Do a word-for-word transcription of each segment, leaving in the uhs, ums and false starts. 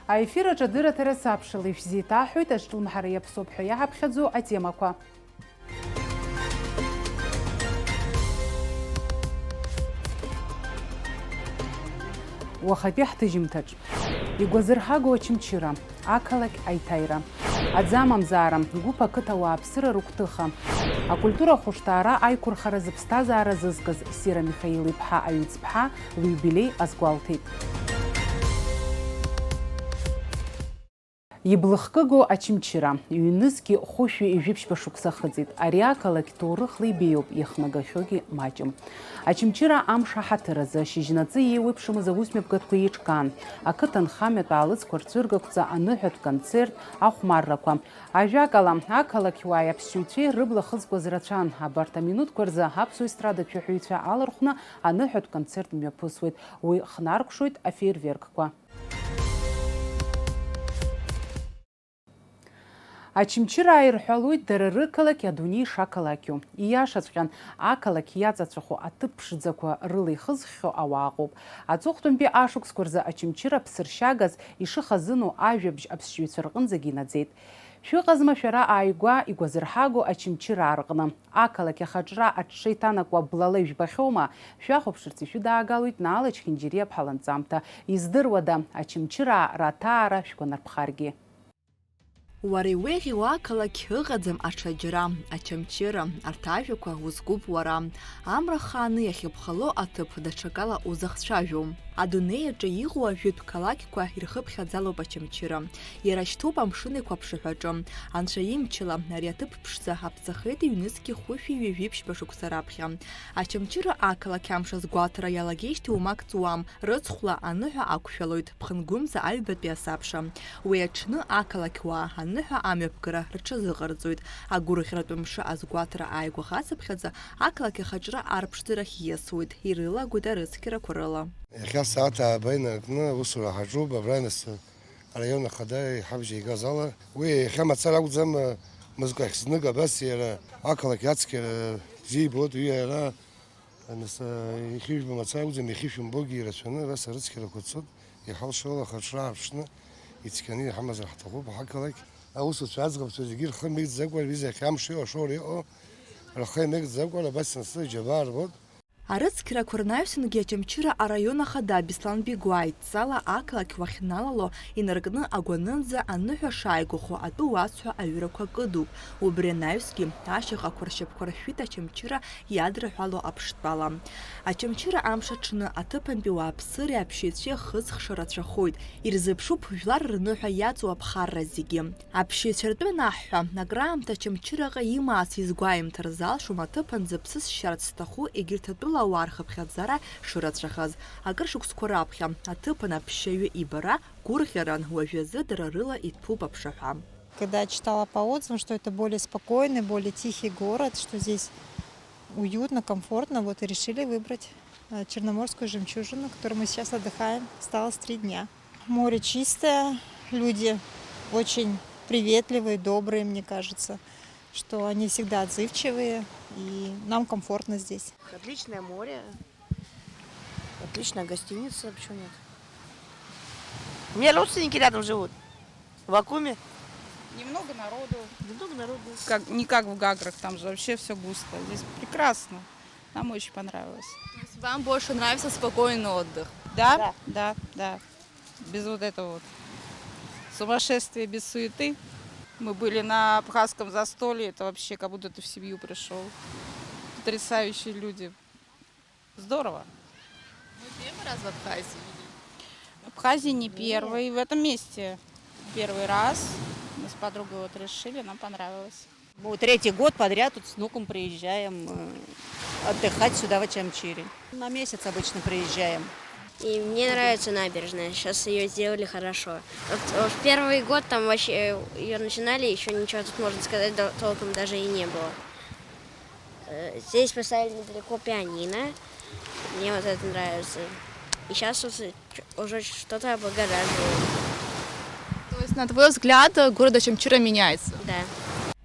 Аефир аҿы адырраҭара сабшала ишәзеиҭаҳҳәоит, азҿлымҳара иаԥсоуп ҳәа иаҳаԥхьаӡоу атемақәа. Уахатәи ҳҭыжьымҭаҿ. Игәазырҳагоу Очамчыра, ақалақь аиҭаира. Аӡы амамзаара, гәыԥ ақыҭа ауааԥсыра рыгәҭыха. Акультура ахәышҭаара аиқәырхара зыԥсҭазаара зызкыз Сира Михаил-иԥҳа Аҩӡԥҳа лиубилеи азгәалҭеит. Иблахкыгоу Очамчыра, ҩнызқьи хәышәи жәиԥшьба шықәса ахыҵит. Ари ақалақь ҭоурыхла ибеиоуп, иахнагахьоугьы маҷым. Очамчыра амш аҳаҭыр азы, шьыжьнаҵы еиуеиԥшымыз аусмҩаԥгатәқәа еиҿкаан. Ақыҭанхамҩатә аалыҵқәа рцәыргақәҵа, аныҳәатә концерт, ахәмаррақәа. Ажәакала, ақалақьуааи аԥсшьаҩцәеи рыбла хызкуаз рацәан. Абарҭ аминуҭқәа рзы аԥсуа естрадатә шәаҳәаҩцәа алархәны аныҳәатә концерт мҩаԥысуеит. Уи хнаркәшоит афеерверкқәа. Очамчыраа ирҳәалоит дара рықалақь адунеи шақалақьу. Ииашаҵәҟьан, ақалақь иаҵацәахо аҭыԥ ԥшӡақәа рыла ихызххьоу ауаа ыҟоуп. Аҵыхәтәантәи ашықәсқәа рзы Очамчыра ԥсыршьагас ишыхазыноу ажәабжь аԥсшьаҩцәа рҟынӡагьы инаӡеит. Шәыҟазма шәара ааигәа игәазырҳагоу Очамчыраа рҟны? Ақалақь ахаҿра аҽшеиҭанакуа блала ижәбахьоума? Шәахәаԥшырц ишәыдаагалоит Наала Чхинџьириа-ԥҳа ланҵамҭа. Издыруада, Очамчыраа раҭаара шәгәанарԥхаргьы? Уара иуеиӷьу ақалақь ыҟаӡам аҽаџьара, Очамчыра, арҭ ажәақәа узкуп уара. Амра хааны иахьыԥхало аҭыԥ даҽакала узахцәажәом. Адунеи аҿы иҟоу ажәытә қалақьқәа ирхыԥхьаӡалоуп Очамчыра. Иара шьҭоуп амшын еиқәаԥшаҳәаҿы. Анцәа имчала ари аҭыԥ ԥшӡа аԥҵахеит ҩнызқьи хәышәи ҩажәи ԥшьба шықәса раԥхьа. Очамчыра ақалақь амш азгәаҭара иалагеижьҭеи уамак ҵуам, рыцхәла аныҳәа ақәшәалоит, ԥхынгәымза аҩбатәи асабша. Уи аҽны ақалақьуаа аныҳәа амҩаԥгара рҽазыҟарҵоит. Агәырӷьаратә мшы азгәаҭара ааигәахацыԥхьаӡа ақалақь ахаҿра арԥшӡарахь ииасуеит, ирылагоит арыцқьарақәа рыла. Иахьа асааҭ ааба инаркны аусура ҳаҿуп, абра нас араион ахада иҳабжьеигаз ала. Уи иахьа мацара акәӡам, мызкы ахь знык абас иара ақалақь ацқьара бзиа ибоит, уи иара, нас, иахьа ижәбо мацара акәӡам, иахьа ишәымбогьы ирацәаны абас арыцқьарақәа цоит, иҳалшо ала ахаҿра аарԥшны ицқьаны иҳамазар ҳҭахуп ҳақалақь. Аусуцәа аӡӷабцәа зегьы рхы меигӡакәа, рҩыза иахьа амш иҟоу, ашоура иҟоу, рхы имеигӡакәа, абас нас џьабаа рбоит. Арыцқьарақәа рнаҩсангьы Очамчыра араион ахада Беслан Бигәаа идҵала ақалақь уахьналало инаркны агәанынӡа аныҳәа шааигәахо атәы уасҳәо аҩрақәа кыдуп. Убри анаҩсгьы ашьаҟақәа ршьапқәа ршәит Очамчыра иадраҳәало аԥштәала. Очамчыра амш аҽны аҭыԥантәи уааԥсыреи аԥсшьаҩцәеи ахыҵхша рацәахоит. Ирзыԥшуп жәлар рныҳәа иаҵоу аԥхарра зегьы. Аԥсшьаҩцәа ртәы анаҳҳәа, акраамҭа Очамчыраҟа имаац изгәаимҭар залшом аҭыԥан зыԥсы сшьарц зҭаху егьырҭ атәылауаа рхыԥхьаӡара шырацәахаз. Акыр шықәсқәа раԥхьа аҭыԥан аԥсшьаҩы ибара гәырӷьаран, уажәазы дара рыла иҭәуп аԥшаҳәа. Когда я читала по отзывам, что это более спокойный, более тихий город, что здесь уютно, комфортно, вот и решили выбрать, э, Черноморскую жемчужину, в которой мы сейчас отдыхаем. Осталось три дня. Море чистое, люди очень приветливые, добрые, мне кажется, что они всегда отзывчивые, и нам комфортно здесь. Отличное море, отличная гостиница, почему нет? У меня родственники рядом живут, в Акуме. Немного народу. Немного народу. Как, не как в Гаграх, там же вообще все густо. Здесь прекрасно. Нам очень понравилось. То есть вам больше нравится спокойный отдых? Да, да, да. Без вот этого вот сумасшествия, без суеты. Мы были на абхазском застолье, это вообще как будто ты в семью пришёл. Потрясающие люди. Здорово. Вы первый раз в Абхазии или? В Абхазии не первый, в этом месте первый раз. Мы с подругой вот решили, нам понравилось. Мы третий год подряд тут с внуком приезжаем, э, отдыхать сюда, в Очамчире. На месяц обычно приезжаем. И мне нравится набережная. Сейчас её сделали хорошо. Вот, э, в первый год там вообще, э, её начинали, ещё ничего тут, можно сказать, до-, толком даже и не было. Э, здесь поставили недалеко пианино. Мне вот это нравится. И сейчас уже что-то облагораживает. То есть, на твой взгляд, э, город Очамчира меняется? Да.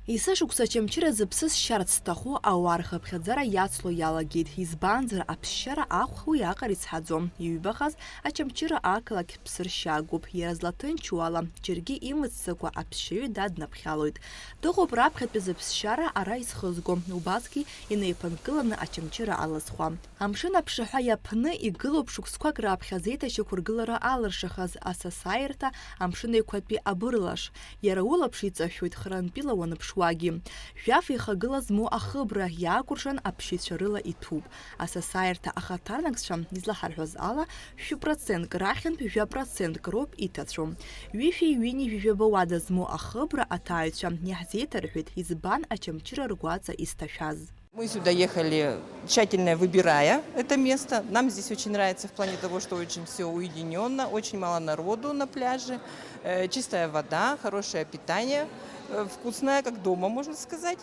Есышықәса Очамчыра зыԥсы сшьарц сҭаху ауаа рхыԥхьаӡара иацло иалагеит, избанзар, аԥсшьара ахә уиаҟара ицҳаӡом. Иҩбахаз Очамчыра ақалақь ԥсыршьагоуп, иара злаҭынчу ала, џьаргьы имыццакәа аԥсшьаҩы даднаԥхьалоит. Дыҟоуп раԥхьатәи зыԥсшьара ара изхызго, убасгьы инеиԥынкыланы Очамчыра алызхуа. Амшын аԥшаҳәа иаԥны игылоуп шықәсқәак раԥхьа азеиҭашьақәыргылара алыршахаз асасааирҭа Амшын Еиқәатәи абырлаш. Иара улаԥш иҵашәоит хырантәила уаныԥшуагьы. Жәаф ихагыла змоу ахыбра иаакәыршан аԥшьаҩцәа рыла иҭәуп. Асасааирҭа ахаҭарнакцәа излаҳарҳәаз ала, шәи процентк рахьынтә жәа процентк роуп иҭацәу. Ҩышәи ҩынҩажәи жәаба уада змоу ахыбра аҭааҩцәа иаҳзеиҭарҳәеит, избан Очамчыра ргәаҵа изҭашәаз. Мы сюда ехали, тщательно выбирая это место. Нам здесь очень нравится в плане того, что очень всё уединённо, очень мало народу на пляже, э, чистая вода, хорошее питание, э, вкусное, как дома, можно сказать.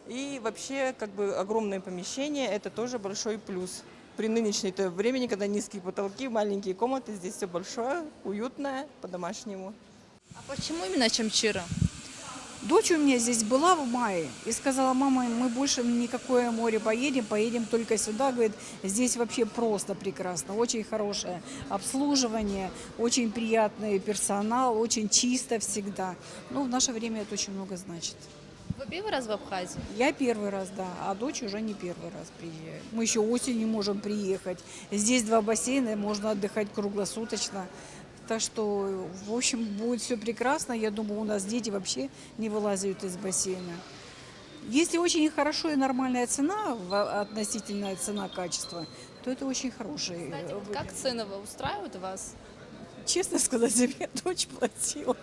И вообще, как бы, огромное помещение, это тоже большой плюс. При нынешней-то времени, когда низкие потолки, маленькие комнаты, здесь всё большое, уютное, по-домашнему. А почему именно Чамчира? Дочь у меня здесь была в мае и сказала: «Мама, мы больше ни на какое море поедем, поедем только сюда». Говорит, здесь вообще просто прекрасно, очень хорошее обслуживание, очень приятный персонал, очень чисто всегда. Ну, в наше время это очень много значит. Вы первый раз в Абхазии? Я первый раз, да, а дочь уже не первый раз приезжает. Мы ещё осенью можем приехать. Здесь два бассейна, можно отдыхать круглосуточно. Так что, в общем, будет всё прекрасно. Я думаю, у нас дети вообще не вылазят из бассейна. Если очень хорошо и нормальная цена, в-, относительная цена-качество, то это очень хороший, э, выбор. Кстати, вот как цены, устраивают вас? Честно сказать, за меня дочь платила.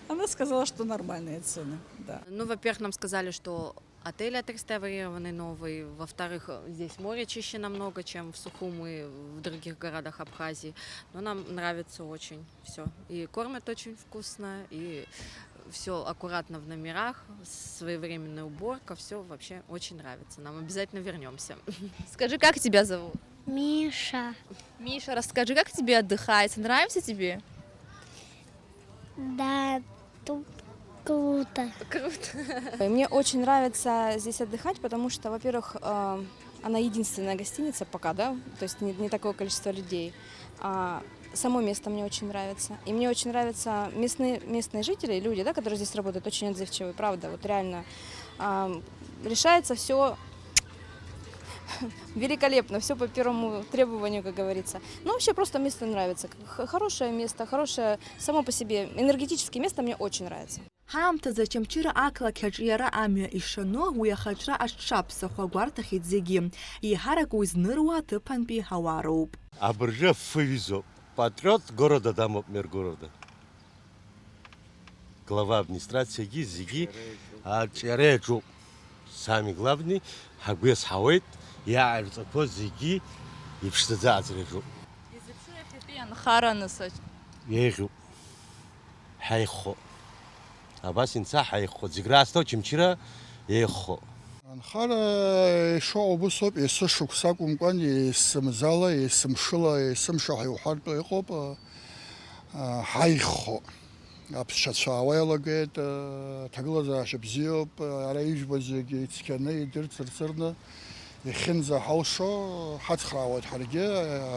Она сказала, что нормальные цены, да. Ну, во-первых, нам сказали, что отель отреставрированный, новый. Во-вторых, э, здесь море чище намного, чем в Сухуми и в других городах Абхазии. Но нам нравится очень всё. И кормят очень вкусно, и всё аккуратно в номерах, своевременная уборка, всё вообще очень нравится. Нам обязательно вернёмся. Скажи, как тебя зовут? Миша. Миша, расскажи, как тебе отдыхается? Нравится тебе? Да, тут круто. Круто. Мне очень нравится здесь отдыхать, потому что, во-первых, э, она единственная гостиница пока, да, то есть не, не такое количество людей. А само место мне очень нравится. И мне очень нравятся местные, местные жители, люди, да, которые здесь работают, очень отзывчивые, правда, вот реально. А, решается всё великолепно, всё по первому требованию, как говорится. Ну, вообще просто место нравится. Х-, хорошее место, хорошее само по себе, энергетическое место мне очень нравится. Ҳаамҭазы Очамчыра ақалақь аҿы иара амҩа ишану, уи ахаҿра аҽҽаԥсахуа гәарҭахеит зегьы. Еиҳарак уи зныруа аҭыԥантәи ауаа роуп. Абыржәы афы ҩызоуп. Патриот города дамоуп, мэр города. Глава администрациагьы зегьы аҿиара иаҿуп. Самый главный, ҳагәы иазҳауеит, иааирҵақәо зегьы иԥшӡаӡа аҵара иаҿуп. Изыԥшу иахьатәи анхара анысаҿ. Еиӷьуп. Ҳаиххо. Абас инца ҳаиххо. Зегь раасҭа Очамчыра еиӷьхо. Анхара ишыҟоу убыс ауп, есышықәса акәымкәан, есымзала, есымшыла, есымша ҳәа иуҳәартә иҟоуп, а, ҳаиххо. Аԥсшьацәа аауа иалагеит, а, аҭагылазаашьа бзиоуп, ара ижәбо зегьы ицқьаны, идырцырцырны, иахьынӡаҳалшо ҳацхраауеит ҳаргьы,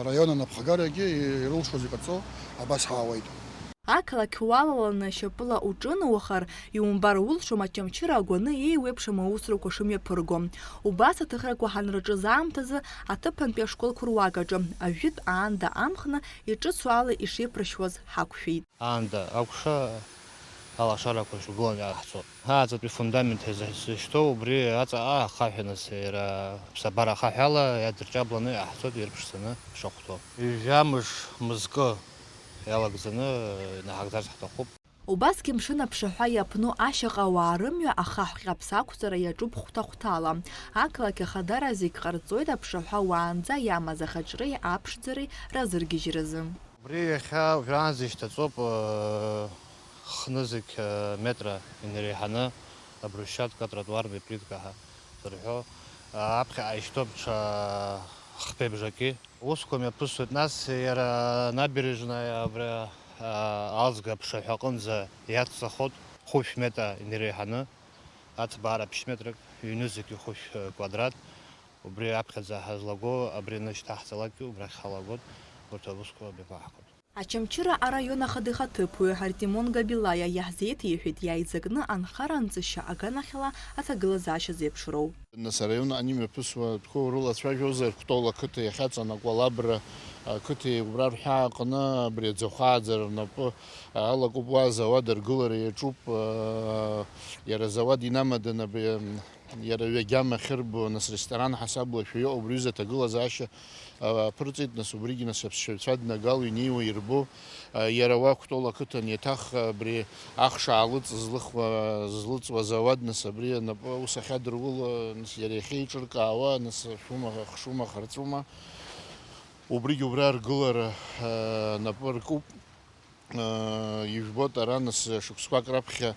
араион анапхгарагьы ирылшоз иҟаҵо абас ҳаауеит. Ақалақь уалаланы шьапыла уҿынухыр, иумбар улшом Очамчыра агәаны еиуеиԥшым аусурақәа шымҩаԥырго. Убас аҭыхрақәа ҳанраҿыз аамҭазы аҭыԥантәи ашколқәа руак аҿы ажәытә аанда амхны иҿыцу ала ишеиԥыршьуаз ҳақәшәеит. Аанда акәша алашарақәа шьақәгыланы иааҳҵоит. Ҳааҵатәи фундамент ҳәа зышьҭоу убри аҵаҟа ахаҳә аныс иара аԥсабара ахаҳә ала иадырҷабланы иҟаҳҵоит, ирԥшӡаны ишахәҭоу. Ҩажәа мыш мызкы иалагӡаны инаҳагӡарц ҳҭахуп. Убасгьы мшын аԥшаҳәа иаԥну ашьаҟа ауаа рымҩа ахаҳә ҟьаԥс ақәҵара иаҿуп хәҭа-хәҭала. Ақалақь ахадара зегь ҟарҵоит аԥшаҳәа уаанӡа иамаз ахаҿреи аԥшӡареи разыргьежьразы. Убри иахьа уажәраанӡа ишьҭаҵоуп, э, хнызқь, э, метра инареиҳаны абрусчатка, атротуартә плитка ҳәа зырҳәо, э, аԥхьаҟа ишьҭоуп ҽа хԥеи бжаки. Усқәа мҩаԥысуеит, нас иара анабережная абра, э, Алзга аԥшаҳәа аҟынӡа иацҵахоит. Хәышә метра инареиҳаны, аҭбаара ԥшь метрак, ҩнызқьи хәышә квадрат, убри аԥхьаӡа ҳазлаго, абри анышьҭаҳҵалакгьы убрахь ҳалагоит, урҭ аусқәа абиԥаҳгоит. Очамчыра араион ахадахаҭыԥуаҩ Артемон Габилаиа иаҳзеиҭеиҳәеит иааизакны анхара-анҵышьа аганахьала аҭагылазаашьа зеиԥшроу. Нас араион ани мҩаԥысуа атәқәа урылацәажәозар, Кәтол ақыҭа иахьаҵанакуа Лабра ақыҭеи убра рҳәаа аҟны абри аӡахәа ааӡара рнапы алакуп, уа азауад аргылара иаҿуп, иара азауад инамаданы абри, иара ҩагьама ахьырбо, нас ресторан ҳасаблашәа иҟоуп, убри аҩыза аҭагылазаашьа аԥырҵеит, нас убригьы нас аԥсшьаҩцәа днагало инеиуа ирбо, иара уа Кәтол ақыҭан еиҭах абри ахш аалыҵ злыхуа, злыҵуаз ауад, нас абри анапы ус ахьадыруло, нас иара иахьа еиҿыркаауа, нас шәума, хшума, харҵәума, убригьы убра аргылара напы ркуп. Ижәбоит, ара нас шықәсқәак раԥхьа,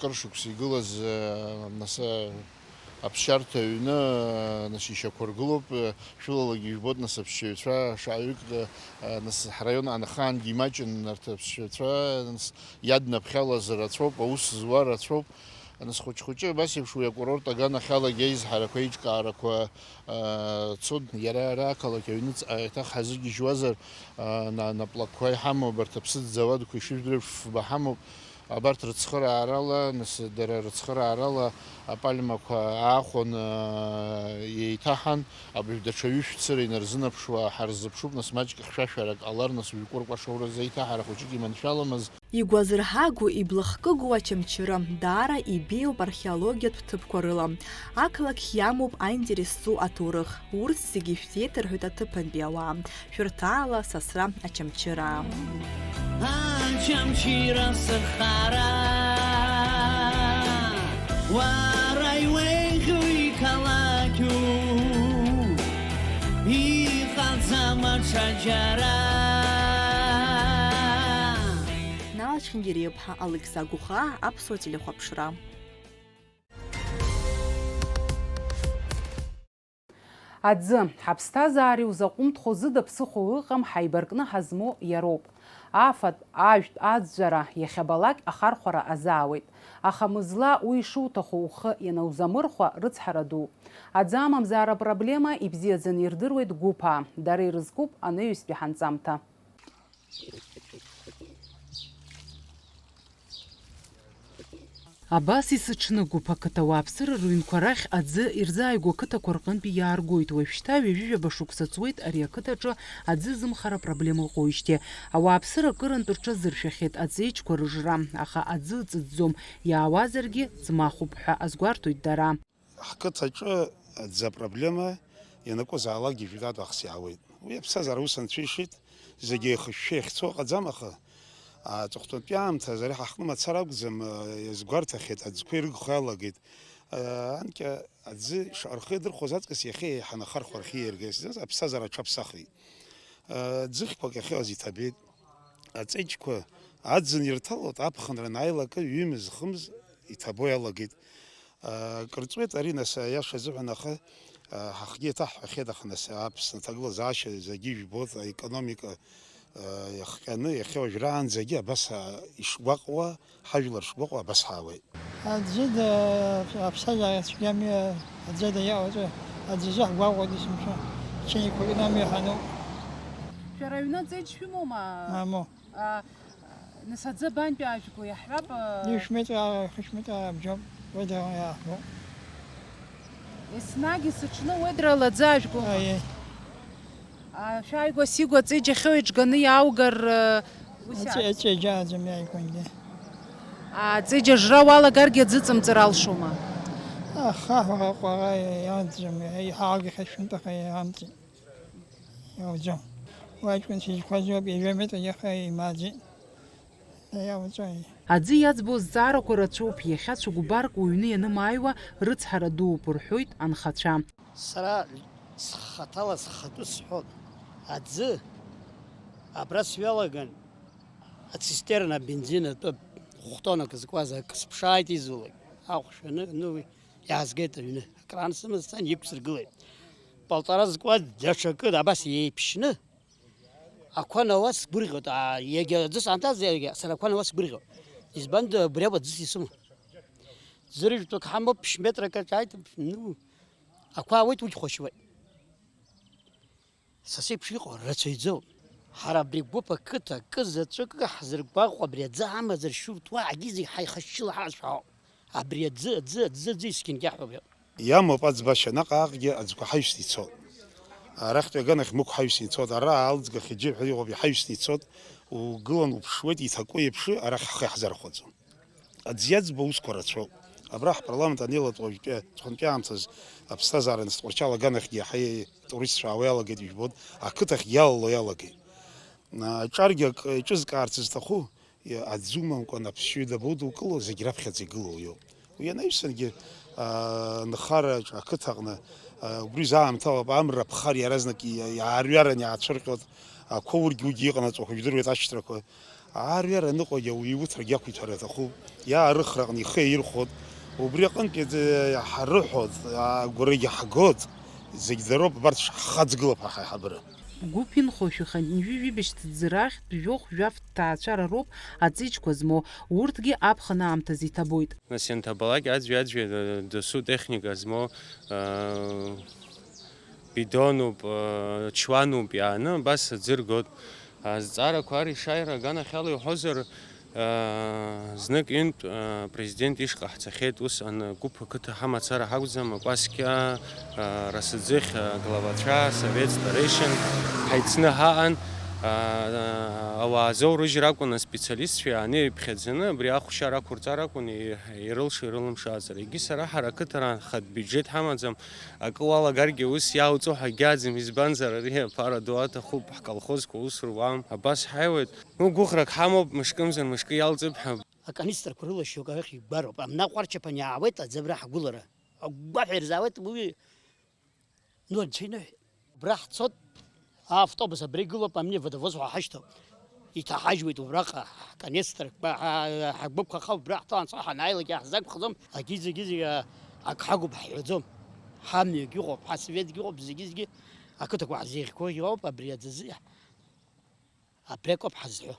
кыр шықәса игылаз, нас аԥсшьарҭа аҩны, нас ишьақәыргылоуп, шәылалагьы ижәбоит, нас аԥсшьаҩцәа шаҩык, нас ҳраион анахаангьы имаҷын, нарҭ аԥсшьаҩцәа, нас иаднаԥхьалаз рацәоуп, аус зуа рацәоуп. Нас хәыҷ-хәыҷы абас еиԥш уи акурорт аганаҳәалагьы аизҳарақәа, еиҿкаарақәа цон. Иара ара ақалақь аҩныҵҟа еиҭах ҳазыгьежьуазар, на-, наплакқәа иҳамоуп, абарҭ аԥсыӡ зауадқәа ишыжәдыруеиԥш фба ҳамоуп, абарҭ рыцхыраарала, нас дара рыцхыраарала апальмақәа аахәаны еиҭаҳан, абыржә даҽа ҩышә цыра инарзынаԥшуа ҳарзыԥшуп, нас маҷк хьшәашәарак ҟалар, нас уажә кәыркәашоура зеиҭаҳара хәыҷык иманшәаламыз. Игәазырҳагоу, иблахкыгоу Очамчыра, даара ибеиоуп археологиатә ҭыԥқәа рыла. Ақалақь иамоуп аинтерес зҵоу аҭоурых. Урҭ зегьы шәзеиҭарҳәоит аҭыԥантәи ауаа. Шәырҭаала, сасра, Очамчыра! Очамчыра сыхара, уара иуеиӷьу иқалақьу, иҟаӡам аҽаџьара. Нала Чхингириаԥҳа, Алықьса Гәыхаа, Аԥсуа телехәаԥшра. Аӡы, ҳаԥсҭазаара иузаҟәымҭхо зыда ԥсыхәа ыҟам, ҳаибаркны ҳазмоу иароуп. Афатә, ажәтә, аӡәӡәара, иахьабалак ахархәара азаауеит. Аха мызла уи ишуҭаху ухы ианаузамырхәа рыцҳара ду. Аӡы амамзаара апроблема ибзиаӡаны ирдыруеит Гәыԥаа, дара ирызкуп анаҩстәи ҳанҵамҭа. Абас есыҽны Гәыԥ ақыҭа ауааԥсыра рыҩнқәа рахь аӡы ирзааигәоу ақыҭақәа рҟынтәи иааргоит. Уажәшьҭа ҩажәижәаба шықәса ҵуеит ари ақыҭаҿы аӡы зымхара апроблема ыҟоуижьҭеи. Ауааԥсыра акырынтә рҽазыршәахьеит аҵеиџьқәа рыжра, аха аӡы ыҵыҵӡом, иаауазаргьы ӡмахуп ҳәа азгәарҭоит дара. Ҳқыҭаҿы аӡы апроблема ианакәызаалакгьы жәытәтә аахыс иаауеит. Уи аԥсҭазаара ус анцәа ишит, зегьы еихышәшәа иахьцо ыҟаӡам, аха аҵыхәтәантәи аамҭазы ари ҳаҟны мацара акәӡам, иазгәарҭахьеит, аӡқәа ирыгхо иалагеит. Анкьа аӡы шаҟа рхы иадырхәоз аҵкыс иахьа еиҳаны ахархәа рхы иаиргеит, аԥсҭазаара аҽаԥсахит. Ӡыхьқәак иахьыҟаз иҭабеит. Аҵеиџьқәа аӡын ирҭалоит, аԥхынра анааилак ҩымз-хымз иҭабо иалагеит. Кыр ҵуеит ари, нас, аиаша азыҳәан, аха ҳахгьы иаҭаҳҳәахьеит, аха, нас, Аԥсны аҭагылазаашьа зегьы ижәбоит, аекономика иахҟьаны, иахьа уажәраанӡагьы абас ишгәаҟуа, ҳажәлар шгәаҟуа абас ҳаауеит. Аӡәы да-, аԥсҭазаара цәгьами, аӡәы да иаҟаҵәҟьа, аӡәы ҳгәаҟуеит есымша, чынеиқәак нами ҳануп. Шәара аҩны аҵеиџь шәымоума? Мамоу. А, нас аӡы абантәи аажәго иаҳҳәап, а, Ишәметра, хышәметра абжьоуп, уедрала иаахгоуп. Еснагь есыҽны уедрала аӡы аажәгома? Аиеи. А, шәааигәа сигәа аҵеиџь ахьоу иҿганы иааугар, а, ус Аҵе-, иац- аҵеиџь ааӡам иааигәангьы. А, аҵеиџь ажра уалагаргьы аӡы ыҵымҵыр алшома? Ахаҳәара ҟәара иамҵӡом, иҳалагахьаз шәынтәаха иамҵит. Иауӡом. Уи аҷкәын сизықәлаз иоуп, ҩажәа метр иаха имааӡеит. Иауӡом. Аӡы иаӡбо азҵаарақәа рацәоуп, иахьа цәыкәбарк уҩны ианымааиуа рыцҳара дууп, рҳәоит анхацәа. Сара схаҭала схатәы сҳәон, аӡы абра сҩалаган, ацистерна абензин атәы хә-тоннак зкуаз акы сԥшааит изулак, ахә шәаны, ну, уи Иаазгеит аҩны. Акран сымаз сцан, иқәсыргылеит. Полтора зкуа даҽакы абас еиԥшьны ақәа науа сгәырӷьоит. Аа, иагьа аӡы санҭаз, иагьа сара ақәа науа сгәырӷьоит. Избанда абри ауп аӡыс исымоу. Ӡыржәтәык ҳамоуп, ԥшь метрак аҿы ааит, ну, ақәа аауеит, угьхәашьуеит. Са сеиԥш иҟоу рацәаҩӡоуп. Ҳара абри гәыԥ ақыҭа акы заҵәык ҳзыргәаҟуа абри аӡы амазар шьурҭ уаагьы зегь ҳаихашьшьыла ҳашәҳәаауп. Абри аӡы, аӡы, аӡы, аӡы искьынгьаҳәоуп. Иамоуп аӡбашьа, наҟ-ааҟгьы аӡқәа ҳаҩсны ицоит. Арахьтәи аганахь мықә ҳаҩсны ицоит, ара аалыҵгахь џьырҳәа иҟоуп, иҳаҩсны ицоит, угылан уԥшуеит, иҭаку еиԥш, арахь ҳхы иаҳзархәаӡом. Аӡ иаӡбо аусқәа рацәоуп. Абра ҳпарламент анеилатәа уажәтәи аҵыхәантәи аамҭаз аԥсҭазаара аныстҟәарчал аганахьгьы иаҳа итуристцәа аауа иалагеит, ижәбоит, ақыҭахьгьы иалало иалагеит. Аҿаргьы акы еиҿызкаарц зҭаху, аӡы умамкәан аԥсшьаҩы дабоудукыло, зегь раԥхьаӡа игылоу иоуп. Уи анаҩсангьы, аа, нхараҿы, ақыҭаҟны, аа, убри заа аамҭалоуп, амра ԥхар иаразнак иа-, иаарҩаран иаацәырҟьоит, ақәа ургь-угь иҟанаҵо ҳәа жәдыруеит ашьҭрақәа. Аарҩара аныҟоугьы ауаҩы иуҭрагьы ақәиҭәара аҭахуп, иаарыхраҟны ихы иаирхәоит. Убри аҟынтәи аӡы ҳарыҳәоит, агәырагьы ҳгоит, зегь дароуп, абарҭ шаҳхаҵгылап ҳа ҳаиҳабыра. Гәыԥ инхо шәи хынҩажәи жәибжь ҭӡы рахьтә жәохә-жәаф ҭаацәара роуп аҵеиџьқәа змоу, урҭгьы аԥхын аамҭазы иҭабоит. Нас ианҭабалак аӡәи-аӡәи, э, дасу техника змоу, э, бидонуп, э, чуануп иааны, абас аӡы ргоит. Азҵаарақәа аришаира аганахьала иуҳәозар, Знык ҩынтә, Президент ишҟа ҳцахьеит, ус ан-, гәыԥ ақыҭа ҳамацара ҳакәӡам, акәасқьа, Расаӡыхь, аглавацәа, асовет старейшин ҳаицны ҳаҟан. Ауаа зоурыжьыр акәын, аспециалистцәа иааны иԥхьаӡаны, абри ахәшьара ақәырҵар акәын, и-, ирылшо-ирылымшо аҵара. Егьи сара ҳара ақыҭараа хатә биуџьет ҳамаӡам, акы уалагаргьы ус иаауҵо ҳәа егьаӡам, избанзар ари аԥара ду аҭахуп, ҳколхозқәа ус руам, абас ҳаиуеит. Ну, гәыӷрак ҳамоуп, мышкымзар мышкы иалҵып ҳәа. Аканистрқәа рыла шьоук арахь игәароуп. Амна ҟәарчаԥан иаауеит аӡы абра ҳгәылара. Агәгәаҳәа ирзаауеит уи, ну, анцәа иныҳәеит. Убра ҳцот, автобус абра игылоуп, амни водовоз ҳәа ҳашьҭоуп. Иҭаҳажьуеит убраҟа ҳканистрқәа, ҳа-, ҳагәыԥхаха убра ҳҭалан цо ҳанааилак иаҳзақәхаӡом, агьы зегьы-зегьы ак ҳагуп ҳҳәаӡом. Ҳамҩагь ыҟоуп, ҳасветгьы ыҟоуп, зегьы-зегьы ақыҭақәа ҳзеиӷьқәоугьы ыҟоуп, абри аӡазы. Абри акоуп ҳазҳәо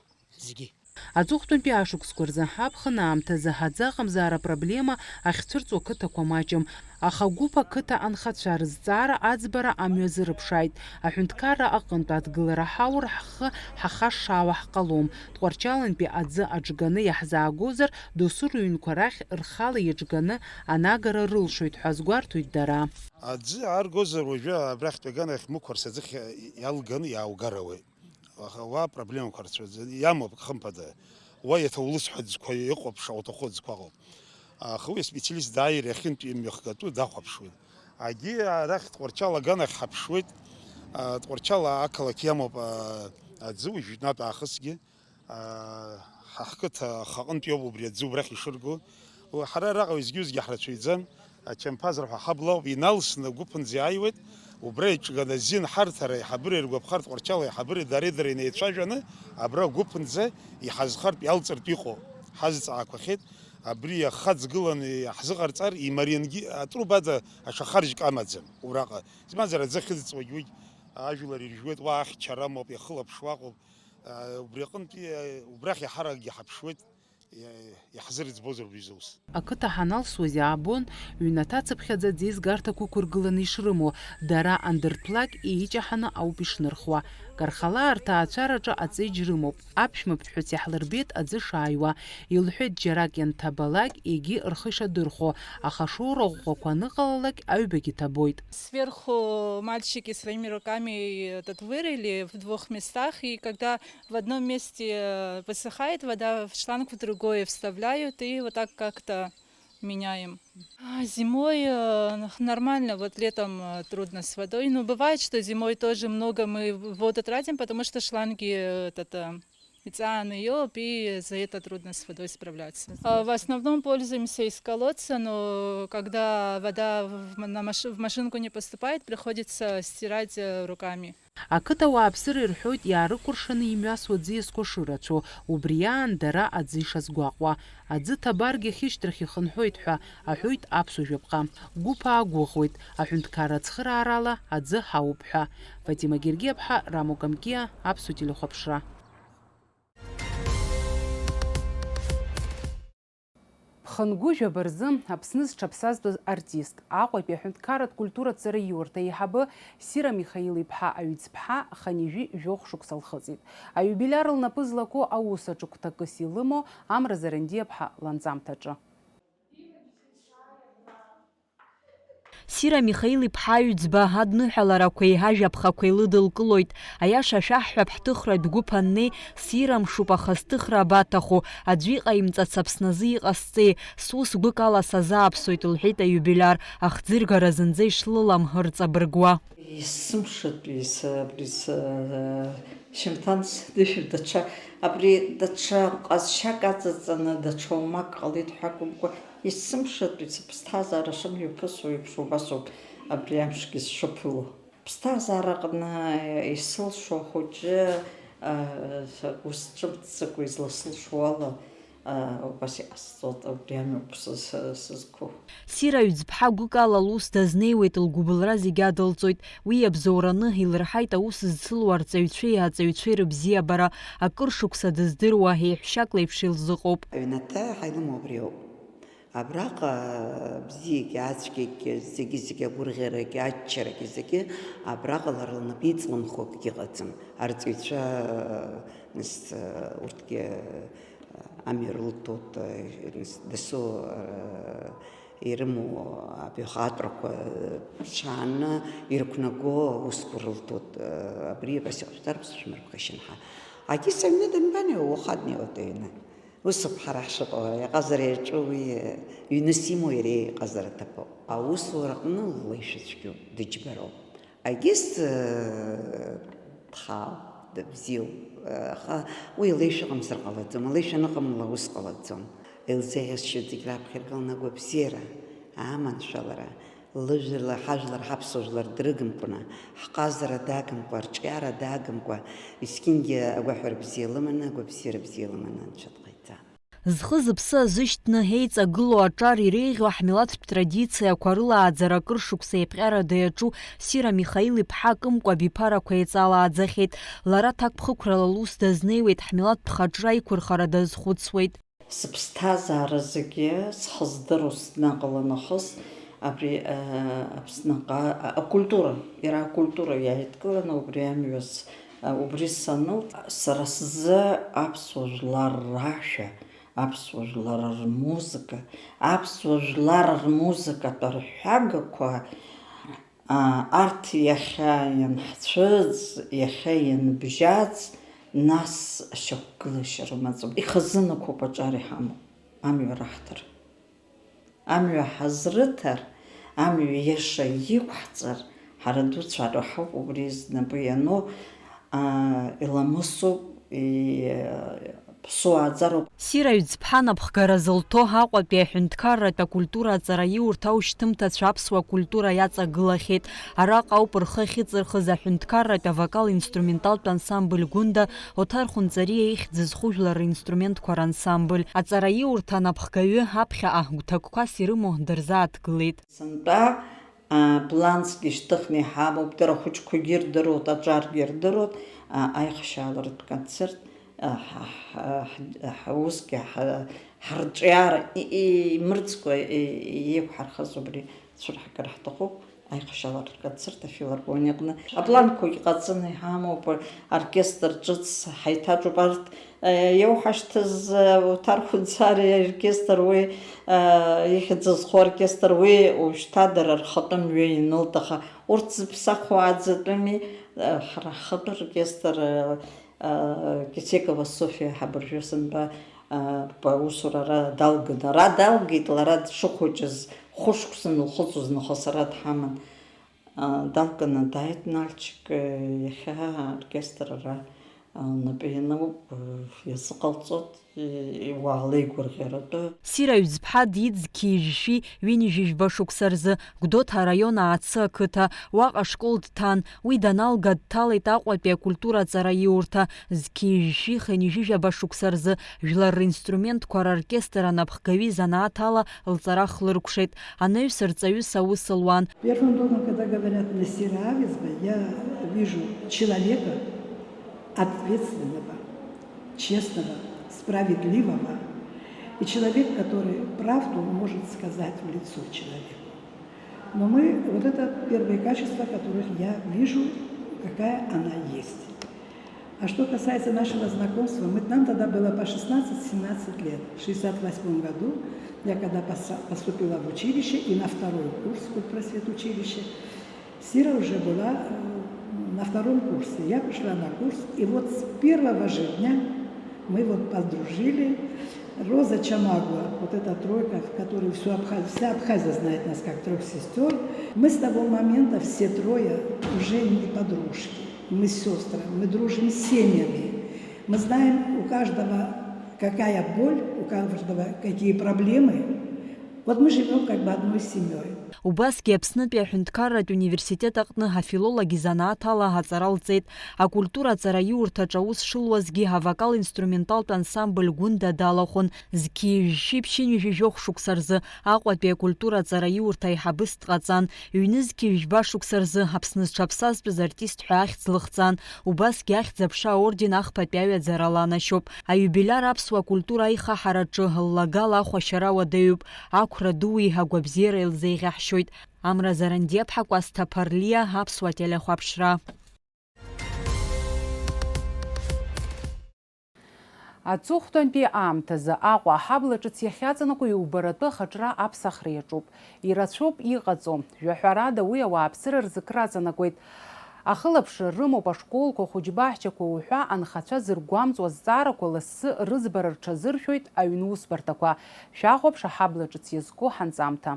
зегьы. Аҵыхәтәантәи ашықәсқәа рзы ҳаԥхын аамҭазы аӡы аҟамзаара апроблема ахьцәырҵуа қыҭақәа маҷым, аха гәыԥ ақыҭа анхацәа рызҵаара аӡбара амҩа азырԥшааит. Аҳәынҭқарра аҟынтә адгылара ҳаур ҳхы ҳахашшаауа ҳҟалом. Тҟәарчалантәи аӡы аҿганы иаҳзаагозар, досу рыҩнқәа рахь рхала иаҿганы анагара рылшоит ҳәа азгәарҭоит дара. Аӡы ааргозар уажәы абрахьтә аганахь мықәарс аӡыхь иалганы иааугар ауеит. Аха уа проблемақәа рацәаӡа иамоуп, хымԥада. Уа иаҭа улысҳәа ӡқәа ыҟоуп, шаҟа уҭаху аӡқәа ыҟоуп. Аха уи аспециалист дааир иахьынтә имҩахгатәу дахәаԥшуеит. Агьи арахь Тҟәарчал аганахь ҳаԥшуеит. А, Тҟәарчал ақалақь иамоуп, а, аӡы уажәтәнатә аахысгьы. А, ҳа ҳқыҭа ахаҟынтә иоуп убри аӡы убрахь ишырго. Уи ҳара араҟа уеизгьы-уеизгьы ҳрацәаҩӡам. Ачамԥазра ҳәа ҳабла ауп, иналсны агәыԥынӡа иааиуеит, убра иҿганы азин ҳарҭ ара аиҳабыра иргәаԥхартә Тҟәарчал аиҳабыреи дареи дареи инеицәажәаны, абра агәыԥынӡа иҳазхартә иалҵыртә иҟоу ҳазҵаақәахьеит, абри иахаҵгыланы иаҳзыҟарҵар, имариангьы атрубада аҽа харжьк амаӡам ураҟа. Избанзар, аӡы ахьыдҵуагь уигь ажәлар иржәуеит, уа ахьчара амоуп, иахылаԥшуа аҟоуп. Убри аҟынтәи убрахь иаҳаракгьы ҳаԥшуеит. Иа-, иаҳзырӡбозар убри зус. Ақыҭа ҳаналсуаз иаабон, ҩнаҭацыԥхьаӡа аӡеизгарҭақәа ықәыргыланы ишрымоу, дара андыртәлак еиҷаҳаны ауп ишнырхуа. Кархалаа рҭаацәараҿы аҵеиџь рымоуп. Аԥшәма ԥҳәыс иаҳлырбеит аӡы шааиуа. Илҳәеит, џьарак ианҭабалак, егьи рхы ишадырхәо, аха шоура ӷәӷәақәа аныҟалалак, аҩбагьы ҭабоит. Сверху мальчики своими руками этот вырыли в двух местах, и когда в одном месте, э, высыхает вода, в шланг в другой вставляют, и вот так как-то меняем. А, зимой, э, нормально, вот летом, э, трудно с водой. Ну, бывает, что зимой тоже много мы в-, воду тратим, потому что шланги, э, этот, э, иҵааны иоуп, и за это трудно с водой справляться. А, в основном пользуемся из колодца, но когда вода в м-, на маш-, в машинку не поступает, приходится стирать, э, руками. Ақыҭа ауааԥсыра ирҳәоит иаарыкәыршаны имҩасуа аӡиасқәа шырацәоу, убри аан дара аӡы ишазгәаҟуа. Аӡы ҭабаргьы ахьышьҭрахь ихынҳәуеит ҳәа аҳәоит аԥсуа жәаԥҟа. Гәыԥ аақәгәыӷуеит, аҳәынҭқарра ацхыраарала аӡы ҳауп ҳәа. Фатима Гергиаԥҳа, Рамо Камкиа, Аԥсуа телехәаԥшра. Хынгәыжәаба рзы Аԥсны зҽаԥсазтәыз артист, Аҟәатәи аҳәынҭқарратә культуратә ҵараиурҭа аиҳабы Сира Михаил-иԥҳа Аҩӡԥҳа хынҩажәи жәохә шықәса лхыҵит. Аиубилиар лнапы злаку аус аҿы гәҭакыс илымоу Амра Зарандиаԥҳа ланҵамҭаҿы. Сира Михаил-иԥҳа Аҩӡба адныҳәаларақәеи ажәаԥхақәеи лыдылкылоит. Аиаша шәаҳҳәап, ҳҭыхратә гәыԥ аннеи, сирамшуп, аха сҭыхра абаҭаху, аӡәы иҟаимҵац Аԥсназы иҟасҵеи, сус гәык ала сазааԥсоит, лҳәеит аиубилиар, ахӡыргара зынӡа ишлылам рҵабыргуа. Есымшатәи са-, абри са-, шьамҭан сдышәыр даҽа, абри даҽа ҟазшьак аҵаҵаны, даҽа уамак ҟалеит ҳәа акәымкәа, есымшатәи сыԥсҭазаара шымҩаԥысуа еиԥш убасоуп абри амшгьы сшыԥыло. Ԥсҭазаараҟны исылшо ахәыҷы, а, ус ҿымҭӡакәа изласылшо ала, а, убас иҟасҵоит, убри амҩоуп сыз-, сызқәу. Сира Ҩӡԥҳа гәык ала лус дазнеиуеит, лгәыбылра зегьы адылҵоит. Уи иабзоураны илырҳаит аус зцыло арҵаҩцәеи аҵаҩцәеи рыбзиабара. Акыр шықәса дыздыруа, еиҳәшьак леиԥш илзыҟоуп. Аҩнаҭа ҳаилымоу абриоуп. Абраҟа бзиагьы, ацәгьагьы, зегьы-зегьы агәырӷьарагьы, аччарагьы зегьы абраҟа лара лнапы иҵлымхуа акгьы ыҟаӡам. Арҵаҩцәа, нас, урҭгьы амҩа рылҭоит, нас, дасу ирымоу абаҩхатәрақәа ԥшааны ирықәнаго аусқәа рылҭоит. Абри абас иҟашәҵар, ус шәмырԥхашьан ҳәа. Агьыс аҩны данбанеиуа, уаха днеиуеит аҩны. Усоуп ҳара ҳшыҟоу, иҟазара иаҿу уи, ҩныс имоу иара иҟазара ҭабуп. Аусураҟны ллеишәа цәгьоуп, дыџьбароуп. Агьыс, э, дхаауп, дыбзиоуп, э, аха уи леишәа ыҟамзар ҟалаӡом, леишәа аныҟамла ус ҟалаӡом. Илзеиӷьасшьоит зегь раԥхьа иргыланы агәабзиара, аманшәалара, лыжәла, ҳажәлар, ҳаԥсуа жәлар дрыгымкәаны, ҳҟазара дагымкәа, арҿиара дагымкәа, есқьынгьы агәаҳәара бзиа лыманы, агәабзиара бзиа лыманы анцәа дҟаиҵан. Зхы-зыԥсы азышьҭны еиҵагылоу аҿар иреиӷьу ҳмилаҭтә традициақәа рылааӡара акыр шықәса еиԥҟьарада иаҿу Сира Михаил-иԥҳа акымкәа абиԥарақәа еиҵалааӡахьеит. Лара ҭакԥхықәрала лус дазнеиуеит, ҳмилаҭтә хаҿра иқәырхара дазхәыцуеит. Сыԥсҭазаара зегьы схыздыруа снаҟала нахыс абри, а, Аԥсныҟа, а, акультура, иара акультура иааидкыланы убри амҩа с-, а, убри санылт, сара сзы аԥсуа жәлар рашәа, аԥсуа жәлар рмузыка, аԥсуа жәлар рмузыкатә арҳәагақәа, аа, арҭ иахьа ианҳцәыӡ, иахьа ианбжьаӡ, нас ашьақәгылашьа рымаӡам. Ихазынақәоуп аҿар иҳамоу, амҩа раҳҭар. Амҩа ҳазрыҭар, амҩа иаша иқәҳҵар, ҳара дуцәа ҳауп убри знапы иану, аа, иламысуп, и-, ԥсуааӡароуп. Сира Ҩӡԥҳа напхгара зылҭо Аҟәатәи аҳәынҭқарратә акультура аҵараиурҭа аушьҭымҭацәа аԥсуа культура иаҵагылахьеит. Араҟа ауп рхы ахьыҵырхыз аҳәынҭқарратә авокал-инструменталтә ансамбль Гәында, Оҭар Хәынҵариа ихьӡ зху жәлар ринструментқәа рансамбль. Аҵараиурҭа анапхгаҩы аԥхьаҟа гәҭакқәас ирымоу дырзааҭгылеит. Сынтәа, а, плансгьы шьҭыхны иҳамоуп, дара ахәыҷқәагьы ирдыруеит, аҿаргьы ирдыруеит, а, аихшьаалатә концерт, а, ҳа, ҳа, ҳ-, ҳ-, усгьы ҳа, ҳарҿиара и-, и-, имырӡкәа и-, и-, иқәҳархаз убри цәырҳгар ҳҭахуп, аихшьаалатә концерт афилармониаҟны. Апланқәагь ҟаҵаны иҳамоуп, оркестр ҿыц ҳаиҭаҿуп, арҭ Иауҳашьҭыз, Оҭар Хәынҵариа аоркестр уи, ихьӡ зху аоркестр уи, уажәшьҭа дара рхатәы мҩа ианылт, аха урҭ зыԥсахуа аӡатәыми, ҳара ҳхатәы оркестр, Кицекова Софиа ҳабыржәы сынтәа, аусура ара далган, ара далгеит, лара дшыхәыҷыз хәышықәса нылхыҵуаз, нахыс ара дҳаман. Далганы дааит Нальчик, иахьа аоркестр ара лнапы иануп, иазыҟалҵоит, уаала игәырӷьаратәы. Сира Ҩӡԥҳа диит зқьи жәшәи ҩынҩажәижәба шықәса рзы Гәдоуҭа араион Аацы ақыҭа, уаҟа ашкол дҭан, уи даналга дҭалеит Аҟәатәи акультура аҵараиурҭа, зқьи жәшәи хынҩажәижәаба шықәса рзы жәлар ринструментқәа роркестр анапхгаҩы изанааҭ ала лҵара хлыркәшеит, анаҩс рҵаҩыс аус луан. Первым долгом, когда говорят на Сира Авизба, я вижу человека ответственного, честного, справедливого. И человек, который правду может сказать в лицо человеку. Но мы, вот это первое качество, которых я вижу, какая она есть. А что касается нашего знакомства, мы, нам тогда было по шестнадцать-семнадцать лет. В шестьдесят восьмом году я когда поса- поступила в училище и на второй курс культпросветучилища, Сира уже была э, на втором курсе. Я пришла на курс, и вот с первого же дня мы вот подружили. Роза Чамагова, вот эта тройка, в которой всю Абхаз- вся Абхазия знает нас как трех сестер. Мы с того момента все трое уже не подружки. Мы сестры, мы дружим семьями. Мы знаем у каждого, какая боль, у каждого какие проблемы. Вот мы живем как бы одной семьей. Убасгьы Аԥснытәи аҳәынҭқарратә университет аҟны афилолог изанааҭ ала аҵара лҵеит. Акультура аҵараиурҭаҿ аус шылуазгьы, авокал-инструменталтә ансамбль Гәында далахәын. Зқьи жәшәи ԥшьынҩажәи жәохә шықәса рзы Аҟәатәи акультура аҵараиурҭа аиҳабыс дҟаҵан. Ҩнызқьи жәба шықәса рзы Аԥсны зҽаԥсазтәыз артист ҳәа ахьӡ лыхҵан. Убасгьы Ахьӡ-аԥша аорден ахԥатәи аҩаӡара ланашьоуп. Аиубилиар аԥсуа культура аихаҳараҿы ллагала ахәашьара уадаҩуп. Ақәра дуи агәабзиареи лзеиӷьаҳшьоит. Амра Зарандиаԥҳа, Кәасҭа Ԥарлиа, Аԥсуа телехәаԥшра. Аҵыхәтәантәи аамҭазы Аҟәа аҳабла ҿыц иахьаҵанакуа иубаратәы ахаҿра аԥсахра иаҿуп. Ирацәоуп иҟаҵо. Жәаҳәарада, уи ауааԥсыра рзы кыр аҵанакуеит. Ахылаԥшра рымоуп ашколқәа, ахәыҷбаҳчақәа уҳәа анхацәа зыргәамҵуа азҵаарақәа лассы рыӡбара рҽазыршәоит аҩны усбарҭақәа. Шәахәаԥш аҳабла ҿыц иазку ҳанҵамҭа.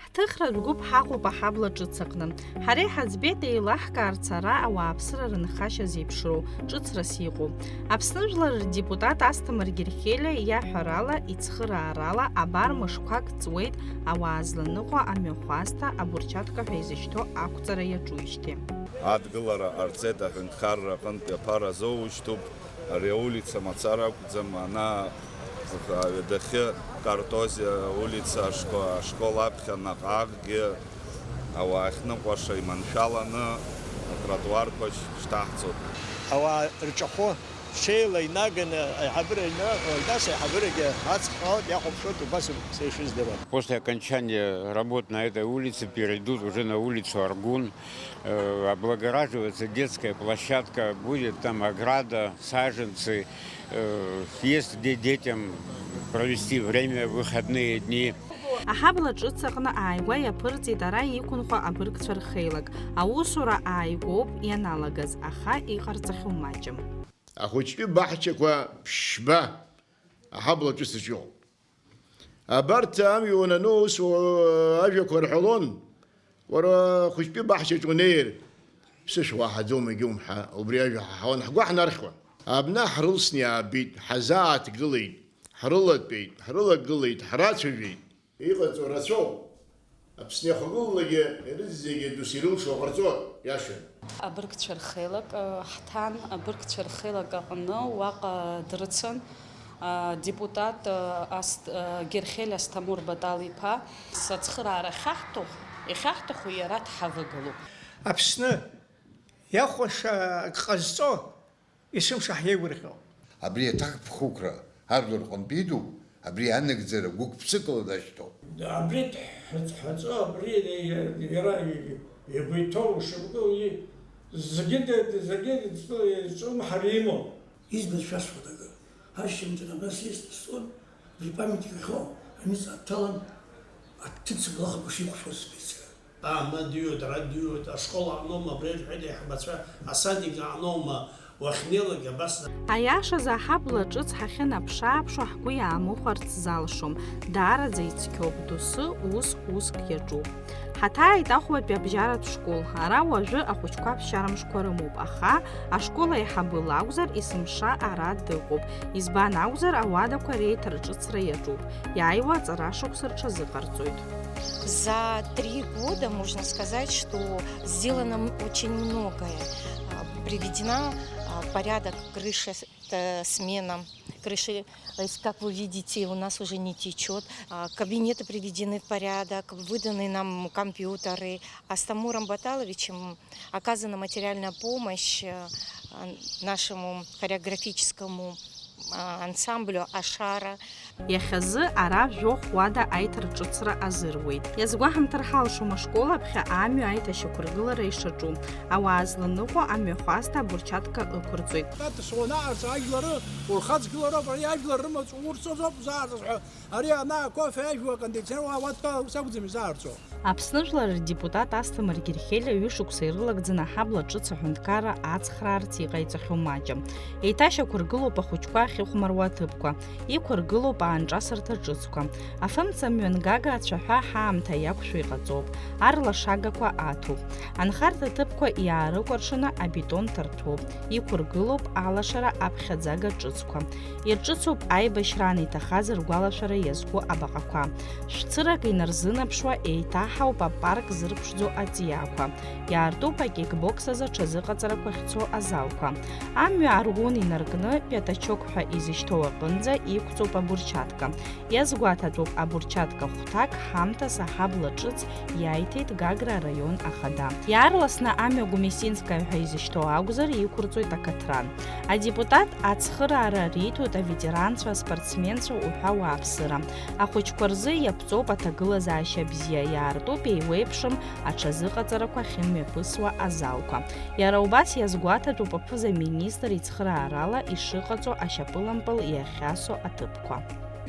Ҳҭыхратә гәыԥ ҳаҟоуп аҳабла ҿыц аҟны. Ҳара иҳаӡбеит еилаҳкаарц ара ауааԥсыра рынхашьа зеиԥшроу, ҿыцрас иҟоу. Аԥсны жәлар рдепутат Асҭамыр Герхелиа иаҳәарала, ицхыраарала абар мышқәак ҵуеит ауаа зланыҟәа амҩахәасҭа, абурчатка ҳәа изышьҭоу ақәҵара иаҿуижьҭеи. Адгылара ҟарҵеит аҳәынҭқарра аҟынтәи аԥара азоужьҭоуп. Ари аулица мацара акәӡам, ана ҩадахьы Картозиа аулица ашкол, ашкол аԥхьа наҟ-ааҟгьы ауаа ахьныҟәаша иманшәаланы атротуарқәа шьҭаҳҵоит. Ауаа рҿахәы ҽеила инаганы аиҳабыра инаҳәоит, нас аиҳабырагьы аҵх ҟалоит, иахәаԥшуеит, убас еиԥш ишыздыруа. После окончания работ на этой улице перейдут уже на улицу Аргун, э, облагораживается детская площадка, будет там ограда, саженцы, э, есть где детям провести время в выходные дни. Аҳабла ҿыц аҟны ааигәа иаԥырҵит ара иқәынхо абыргцәа рхеилак. Аусура ааигәоуп ианалагаз, аха иҟарҵахьоу маҷым. Ахәыҷтәы баҳчақәа ԥшьба аҳабла ҿыц аҿы иҟоуп. Абарҭ амҩа уанану ус ажәақәа рҳәалон, уара ахәыҷтәы баҳчаҿ унеир, ԥсышәа уаҳаӡом, егьаумҳәа, убри ажәа ҳаҳауан, ҳгәы ҳнархьуан. Абна ҳрылсны иаабеит, ҳазааҭгылеит, ҳрылатәеит, ҳрылагылеит, ҳрацәажәеит. Иҟаҵоу рацәоуп. Аԥсны иахагылалакгьы ирыдзегьы дус ирылшо ҟарҵо иашан. Абыргцәа рхеилак, э, ҳҭан, абыргцәа рхеилак аҟны уаҟа дрыцын, э, депутат, э, Аст-, э, Герхель Асҭамыр Батал-иԥа. Ацхыраара ахьаҳҭаху, иахьаҳҭаху иара дҳавагылоуп. Аԥсны иахәаша ак ҟазҵо Есымша ҳиеигәырӷьо. Абри аҭакԥхықәра ажәлар рҟынтә идуп, абри анагӡара гәык-ԥсыкала дашьҭоуп. Абри дҳәаҵ-, ҳәаҵо, абри иара игәы иҭоу ушыбго, уи зегьы д-, зегьы дҵо-, иҵоумҳар имоуп. Избан шәасҳәоит акы, ашьжьымҭан абас исҭысуан, абри памятник ахьоу аҩныҵҟа дҭалан, аҭыԥ цыблахақәа шиқәшәоз збеит сара. Аҳ, ма дыҩуеит, ара дыҩуеит, ашкол аҟноума, абри рҳәеит аиҳабацәа, асадик аҟноума, уахьнеилак абас. Аиашазы аҳабла ҿыц ҳахьынаԥшааԥшуа ҳгәы иаамыхәарц залшом, даараӡа ицқьоуп, доусы ус уск иаҿуп. Ҳаҭааит Аҟәатәи абжьаратә школ, ара уажәы ахәыҷқәа ԥсшьара мшқәа рымоуп, аха ашкол аиҳабы лакәзар есымша ара дыҟоуп, избан акәзар ауадақәа реиҭарҿыцра иаҿуп. Иааиуа аҵара шықәса рҽазыҟарҵоит. За три года можно сказать, что сделано м-, очень многое. А, приведена, а, в порядок крыша, с-, э, смена крыши. То есть, как вы видите, у нас уже не течет. А, кабинеты приведены в порядок, выданы нам компьютеры. Астамуром Баталовичем оказана материальная помощь, э, а, нашему хореографическому ансамблю Ашара. Иахьазы ара жәохә уада аиҭарҿыцра азыруеит. Иазгәаҳамҭар ҳалшом ашкол аԥхьа амҩа аиҭашьақәыргылара ишаҿу. Ауаа зланыҟәо амҩахәасҭа абурчатка ықәырҵоит. Каҭа схәы анаҟарҵа ажәлары урхаҵгылароуп, ари ажәлар рымаҵ урсозоуп заарҵаз ҳәа. Ари ана акофе ажәуа акондиционер уа уаҭәа ус акәӡам изаарҵо. Аԥсны Жәлар рдепутат Асҭамыр Герхелиа ҩышықәса ирылагӡаны аҳабла ҿыц аҳәынҭқарра ацхраарц иҟаиҵахьоу маҷым. Еиҭашьақәыргылоуп ахәыҷқәа ахьыхәмаруа аҭыԥқәа, иқәыргылоуп аанҿасырҭа ҿыцқәа. Афымца мҩангага ацәаҳәа ҳаамҭа иақәшәо иҟаҵоуп, арлашагақәа аҭоуп. Анхарҭа ҭыԥқәа иаарыкәыршаны абетон ҭарҭәоуп, иқәыргылоуп алашара аԥхьаӡага ҿыцқәа. Ирҿыцуп аибашьраан иҭахаз ргәалашәара иазку абаҟақәа. Шәцырак инарзынаԥшуа еиҭаҳауп апарк зырԥшӡо аҵиаақәа. Иаартуп акикбокс азы аҽазыҟаҵарақәа ахьцо азалқәа. Амҩа аргәын инаркны, пятачок ҳәа изышьҭоу аҟынӡа иқәҵоуп абурчатка. Иазгәаҭатәуп, абурчатка хәҭак ҳамҭас аҳабла ҿыц иаиҭеит Гагра араион ахада. Иаарласны амҩа Гумесинская ҳәа изышьҭоу акәзар, иқәырҵоит акаҭран. Адепутат ацхыраара риҭоит аветеранцәа, аспортсменцәа уҳәа ауааԥсыра. Ахәыҷқәа рзы иаԥҵоуп аҭагылазаашьа бзиа, иаартуп еиуеиԥшым аҽазыҟаҵарақәа ахьымҩаԥысуа азалқәа. Иара убас иазгәаҭатәуп аԥыза-министр ицхыраарала ишыҟаҵо ашьапылампыл иахьасо аҭыԥқәа.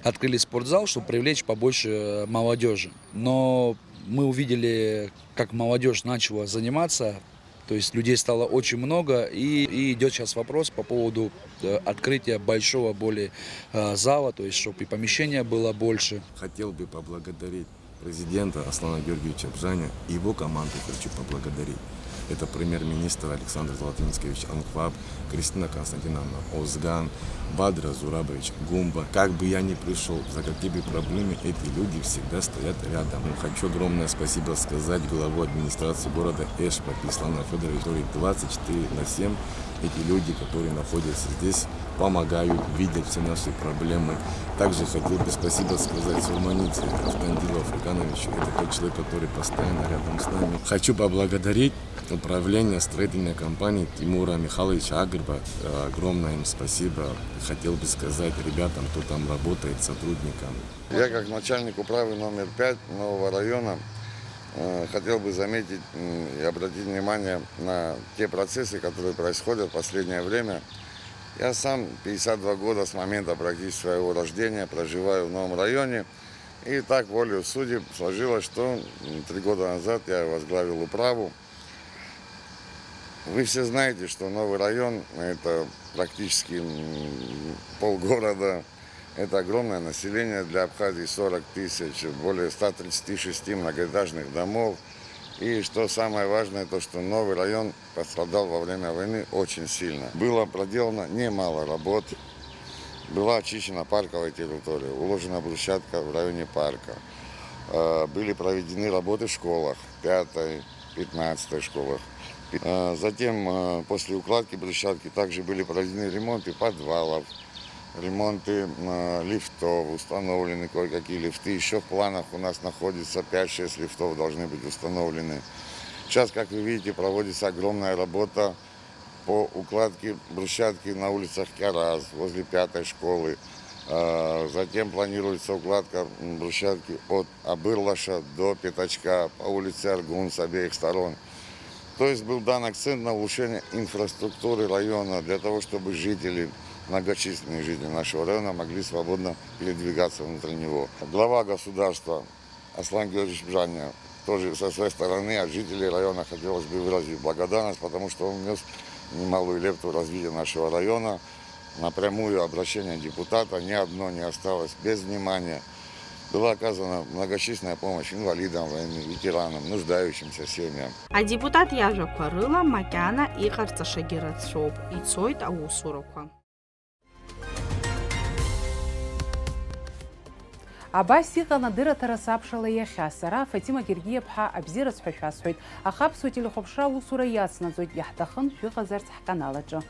Открыли спортзал, чтобы привлечь побольше молодёжи. Но мы увидели, как молодёжь начала заниматься, то есть людей стало очень много, и, и идёт сейчас вопрос по поводу, э, открытия большого более, э, зала, то есть чтобы и помещения было больше. Хотел бы поблагодарить президента Аслана Георгиевича Бжаня и его команду хочу поблагодарить. Это премьер-министр Александр Золотынинскевич Анкваб, Кристина Константиновна Озган, Бадра Зурабович Гумба. Как бы я ни пришёл, за какие бы проблемы, эти люди всегда стоят рядом. Хочу огромное спасибо сказать главу администрации города Эшпа Беслану Фёдоровичу, который двадцать четыре на семь, эти люди, которые находятся здесь, помогают, видят все наши проблемы. Также хотел бы спасибо сказать Сурманице Автандилу Африкановичу, это тот человек, который постоянно рядом с нами. Хочу поблагодарить управление строительной компании Тимура Михайловича Агрба, э, огромное им спасибо. Хотел бы сказать ребятам, кто там работает, сотрудникам. Я как начальник управы номер пять нового района, э, хотел бы заметить, м, и обратить внимание на те процессы, которые происходят в последнее время. Я сам пятьдесят два года с момента практически своего рождения проживаю в новом районе. И так, волею судеб, сложилось, что, м, три года назад я возглавил управу. Вы все знаете, что новый район — это практически, м, полгорода, это огромное население для Абхазии, сорок тысяч, более ста тридцати шести многоэтажных домов. И что самое важное, то что новый район пострадал во время войны очень сильно. Было проделано немало работ. Была очищена парковая территория, уложена брусчатка в районе парка. Э, были проведены работы в школах, пятой, пятнадцатой школах. Э, затем, э, после укладки брусчатки также были проведены ремонты подвалов, ремонты, э, лифтов, установлены кое-какие лифты. Ещё в планах у нас находится пять-шесть лифтов, должны быть установлены. Сейчас, как вы видите, проводится огромная работа по укладке брусчатки на улицах Кяраз, возле пятой школы. Э, затем планируется укладка, м, брусчатки от Абырлаша до Пятачка по улице Аргун с обеих сторон. То есть был дан акцент на улучшение инфраструктуры района для того, чтобы жители, многочисленные жители нашего района могли свободно передвигаться внутри него. Глава государства Аслан Георгиевич Бжаня тоже со своей стороны от жителей района хотелось бы выразить благодарность, потому что он внёс немалую лепту в развитие нашего района. На прямую обращение депутата ни одно не осталось без внимания. Была оказана многочисленная помощь инвалидам войны, ветеранам, нуждающимся семьям. Адепутат иажәақәа рыла макьана иҟарҵашагьы рацәоуп, ицоит аусурақәа. Абас иҟан адырраҭара сабшала иахьа. Сара, Фатима Гергиаԥҳа, абзиараз ҳәа шәасҳәоит, аха Аԥсуа телехәаԥшра аусура иацнаҵоит, иаҳҭахын шәыҟазарц ҳканал аҿы.